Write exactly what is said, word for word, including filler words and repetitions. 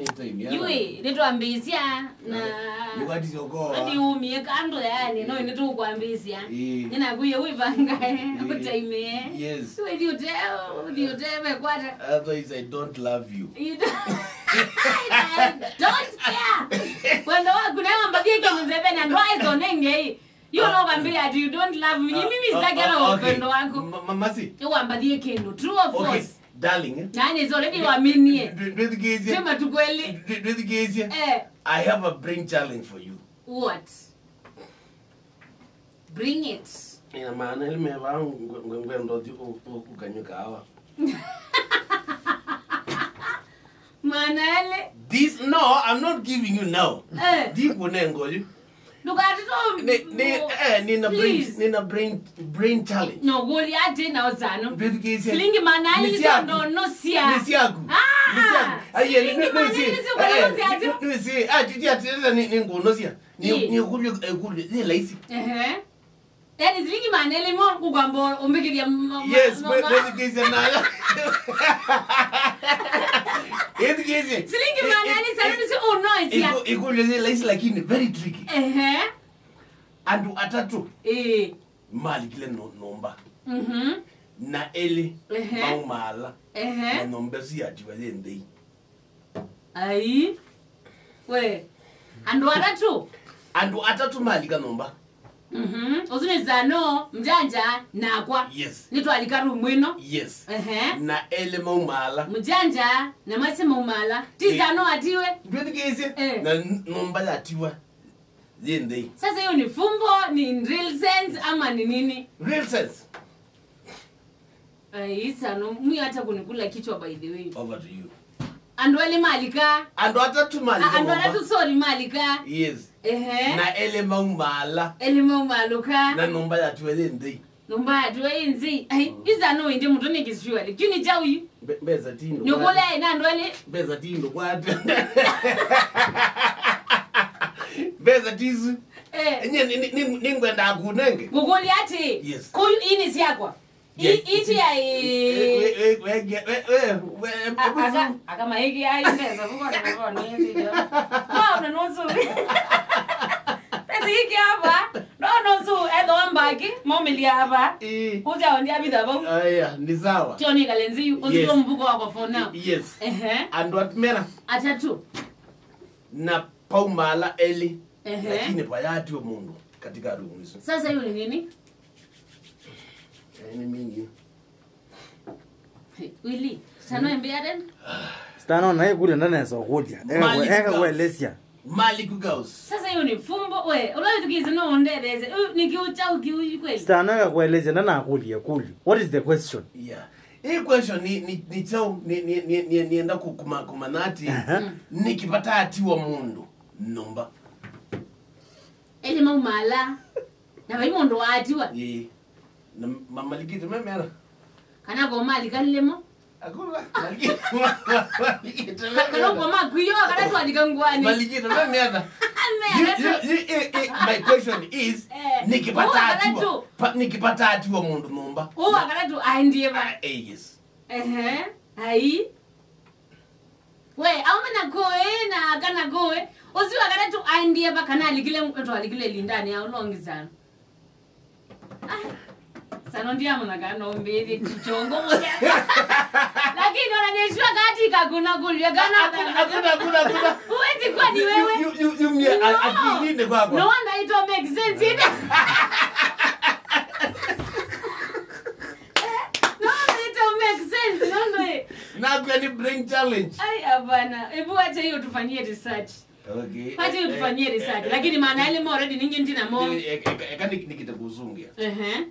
Anytime, yeah. Yui, nĩtwambĩĩsya na nĩwatisya ũkoo. Ati umie kando yani, no nĩtũkwambĩĩsya. Ĩĩ. Nĩnakuie wĩvangae, ĩĩ, ũtaimĩe. Yes. Wĩthi ũte, ũthi ũte, mekwata. Otherwise, I don't love you. You don't, I don't care. Wendo waku nayo wambathie kĩndũ nzeve na ndwaĩzonengei. Yo no vambile ati you don't love me. Mimi sitaki hata upendo wako. Masi. Wambathie kĩndũ. True or false? Darling, eh? Nani is already waminie. Ndwĩthukĩĩsye. Twĩ matukweli. Ndwĩthukĩĩsye. Eh. I have a brain challenge for you. What? Bring it. Ina maana ili meva ngwenda ukanyuka hawa. Maana ele. This, no, I'm not giving you now. Eh. Ndikunenga ũyu. Ndũkatito. Ni, ni, eh, nina brain, please, nina brain, brain challenge. No, goli ati na ozano. Ndwĩthukĩĩsye. Silingi maana ali. Nĩ syaku. Ndo no sia. Nĩ syaku. Ah! Nĩ syaku. Aiye, silingi maana ali si ukalosia ati. Nĩ si, ah, titi ati ni, ni ngunosia. Ni, ni kulio, eh, kulio, ni laisi. Ehe. Yani silingi maana elĩ mo ũkwamba ũmbĩkĩthya ma-, ma-, yes, ma-, ma-, ndwĩthukĩĩsye nayo. Ĩthukĩĩsye. Silingi maana elĩ sana nĩsyo ũnoĩsya. Iku-, ikulio ni laisi lakini very tricky. Ehe. Andũ atatũ. Ĩĩ. Malikile no-, nyũmba. Mhm. Na elĩ. Ehe. Maumaala. Ehe. Na nyũmba ĩsu yatiwa yĩ nthei. Ai. We. Andũ atatũ. Andũ atatũ malika nyũmba. Mhm. Ũsu nĩ Zano, Mjanja, nakwa. Yes. Nĩtwalika room ĩno. Yes. Ehe. Na elĩ maumaala. Mjanja na Masi maumaala. Ti Zano atiwe. Ndwĩthukĩĩsye. Eh. Na n-, nyũmba yatiwa yĩ nthei. Sasa hiyo ni fumbo, ni in real sense, ama ni nini? Real sense. Ai, Zano, mwi hata kunikula kichwa, by the way. Over to you. Andũ elĩ malika. Andũ atatũ malika. A-, andũ atatũ, sorry, malika. Yes. Ehe. Na elĩ maumaala. Elĩ maumaala. Na nyũmba yatiwa yĩ nthei. Nyũmba yatiwa yĩ nthei. Ai, Zano indi mũtũ nĩ kĩsua. Kyu nĩ chau yu. Mbe-, mbesa ti ndo. Nyũkũle na andũ elĩ. Mbesa ti ndo kwata. Mbesa ti isu. Eh. Nye ni, ni, ni, ningwenda akunenge. Ngũkũlya ati. Yes. Kuyu ini syakwa. Iti ya ĩ. Akamaĩkĩa ai mbesa vuko na vuko nĩĩsĩte. Wao na nusu. Pesa iki hapa. No nusu etho mbaki maumĩlia hapa. Ĩ. Kuja ondi abitha vau. Aya, ni sawa. Tio nĩ kalenzi yu. Yes. Ũsio mvuko wako for now. Yes. Ehe. Andũ atumera. Atatũ. Na paumala elĩ. Ehe. Lakini payatiwe mũndũ katika rumu isu. Sasa hiyo ni nini? Eh, ni mingi. Hey, Willy, Zano embea tena? Zano naye kule ndanesa kulia. Eka kuelesya. Maliku Girls. Sasa hiyo ni fumbo. We, unaweza kuiza no ondeleze. Ni kiucha ukiuji kweli. Zano eka kuelesya na nakulia kuli. What is the question? Yeah. Hii question ni, ni, ni chau, ni, ni, ni, ni, nienda kukuma, kumanati. Aha. Mm. Nĩkĩ vatatiwa mũndũ nyũmba. Elĩ maumaala. Na vai mũndũ waatiwa. Ĩĩ. Na ma-, malikĩte memera. Kana ko malikalile mo. Akula. Malikĩte memera. Kana ko makuyo, kana twalika ngwani. Malikĩte memera. You, you, you, eh, eh, my question is, eh, nĩkĩ vatatiwa? Nĩkĩ vatatiwa mũndũ nyũmba? Ũũ wa katatũ aendie va? Ah, eh, yes. Ehe. Ai. We, aume na kũĩ, na aka na kũĩ. Ũsu wa katatũ aendie va kana alikile, twalikile lindani ya ulongi sana. Ah, Zano ndiamona kana umbĩthie kichongo mũthya. Lakini ona nĩshua kati kakuna kulia kana. Hakuna, hakuna, hakuna, hakuna. Huwezi kuwa ni wewe. You, you, you, you, me, no. Akilini kwako. No wonder it don't make sense. No wonder it don't make sense. No, no. Nakuwa ni brain challenge. Ai, hapana. Hebu acha hiyo tufanyie research. Okay. Acha hiyo tufanyie research. Eh, eh, lakini maana yale mo already ningi ndina mo. Eh, eh, eh, eka ni-, nikite kuzungia. Ehe.